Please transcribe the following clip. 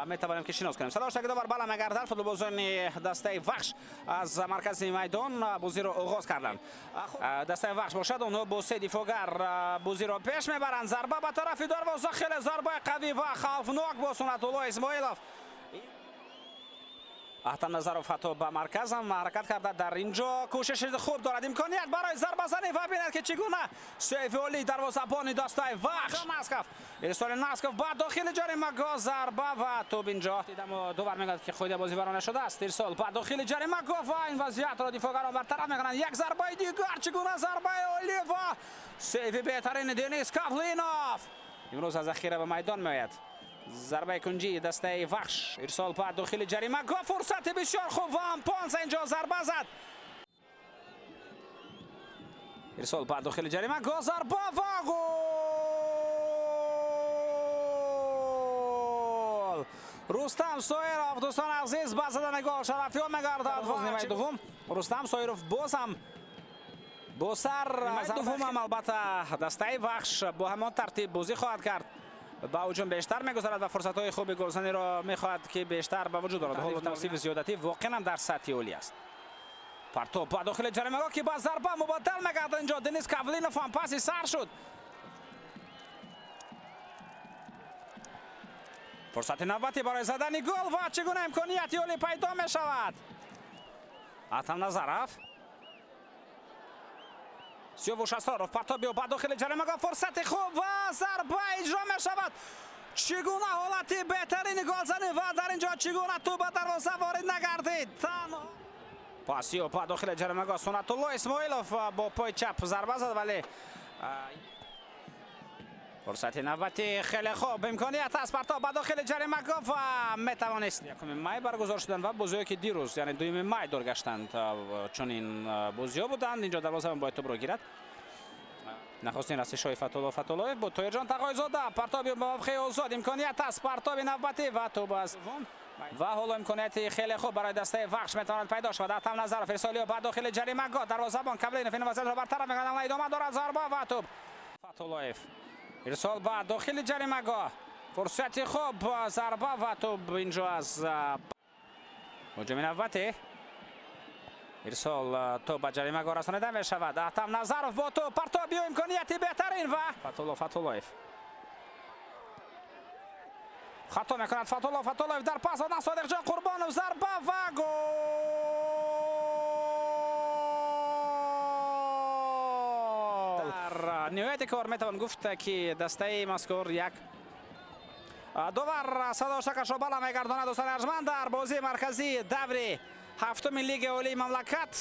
Метавонем ки шинос кунем. Садош довар бала мегардад. Футболбозони дастаи Вахш аз маркази майдон бозиро оғоз карданд. Дастаи Вахш бошад, онҳо бо се дифоъгар бозиро пеш мебаранд. Зарба ба тарафи дарвоза, хеле зарбаи қавӣ ва хавфнок бо Сунатулло Исмоилов. Аҳтам Назаров ҳатто ба марказам ҳаракат карда, дар ин ҷо кӯшиши хуб дорад, имконият барои зарбазанӣ ва бинад, ки чӣ гуна сейфи олии дарвозабони дастаи Вахш. Насков, ирсоли Насков ба дохили ҷаримагоҳ, зарба ва тӯб инҷо дидаму довар мегӯяд, ки қоида бозӣ вайрон нашудааст. Ирсол ба дохили ҷаримагоҳ ва ин вазъиятро дифоъгарон бартараф мекунанд. Як зарбаи дигар, чӣ гуна зарбаи олӣ ва сейфи беҳтарини Денис Кавлинов. Имрӯз аз захира ба майдон меояд. Зарбаи кунҷии дастаи Вахш, ирсол ба дохили ҷаримагоҳ, фурсати бисёр хуб ва Ампонса инҷо зарба зад. Ирсол ба дохили ҷаримагоҳ, зарба ва гол! Рустам Соиров, дӯстони азиз, ба задани гол шарафёб мегардад. Ва нимаи дуввум Рустам Соиров боз ҳам бо сар. Дуввумам албатта дастаи Вахш бо ҳамон тартиб бозӣ хоҳад кард, ба ҳуҷум бештар мегузарад ва фурсатҳои хуби голзаниро мехоҳад, ки бештар ба вуҷуд орад. Ҳоло тавсифи зиёдатӣ воқеан ҳам дар сатҳи олӣ аст. Партоб ба дохили ҷаримагоҳ, ки ба зарба мубаддал мегардад. Инҷо Денис Кавлинов ҳам паси сар шуд. Фурсати навбатӣ барои задани гол ва чӣ гуна имконияти олӣ пайдо мешавад. Атам Назаров, Сиёвуш Асроров, партоби ба дохили ҷаримагоҳ, фурсати хуб ва зарба иҷро мешавад. Чӣ гуна ҳолати беҳтарини голзанӣ ва дар ин ҷо чӣ гуна тӯб ба дарвоза ворид нагардид. Танҳо пасиё ба дохили ҷаримагоҳ, Сунатулло Исмоилов бо пои чап зарба зад, вале фурсати навбатӣ хеле хуб, имконият аст, партоб ба дохили ҷаримагоҳ ва метавонист. 1 май баргузор шуданд ва бозиҳое, ки дирӯз, яъне 2 май доргаштанд, чунин бозиҳо буданд. Инҷо дарвозабон бояд тӯбро гирад. Нахустин расишҳои Фатулло Фатуллоев буд. Тоҳирҷон Тағойзода, партоби ба мавқеи озод, имконият аст, партоби навбатӣ ва тӯб аз ва ҳоло имконияти хеле хуб барои дастаи Вахш метавонад пайдо шавад. Атам Назаров, ирсолиё ба дохили ҷаримагоҳ, дарвозабон Кавлинов ин вазъиятро бартараф мекунад. Идома дорад зарба ва тӯб. Фатуллоев, ирсол ба дохили ҷаримагоҳ, фурсати хуб, зарба ва тӯб инҷо аз ҳуҷуми навбатӣ. Ирсол, тӯб ба ҷаримагоҳ расонида мешавад. Аҳтам Назаров бо тӯб, партобиё, имконияти беҳтарин ва Фатулло Фатуллоев хато мекунад. Фатулло Фатуллоев дар пас додан, Содиқҷон Қурбонов, зарба ва гол! Дар ниҳояти кор метавон гуфт, ки дастаи мазкур як довар садошакашро бала мегардонад. Дӯстони арҷманд, дар бозии марказии даври ҳафтуми Лигаи олии мамлакат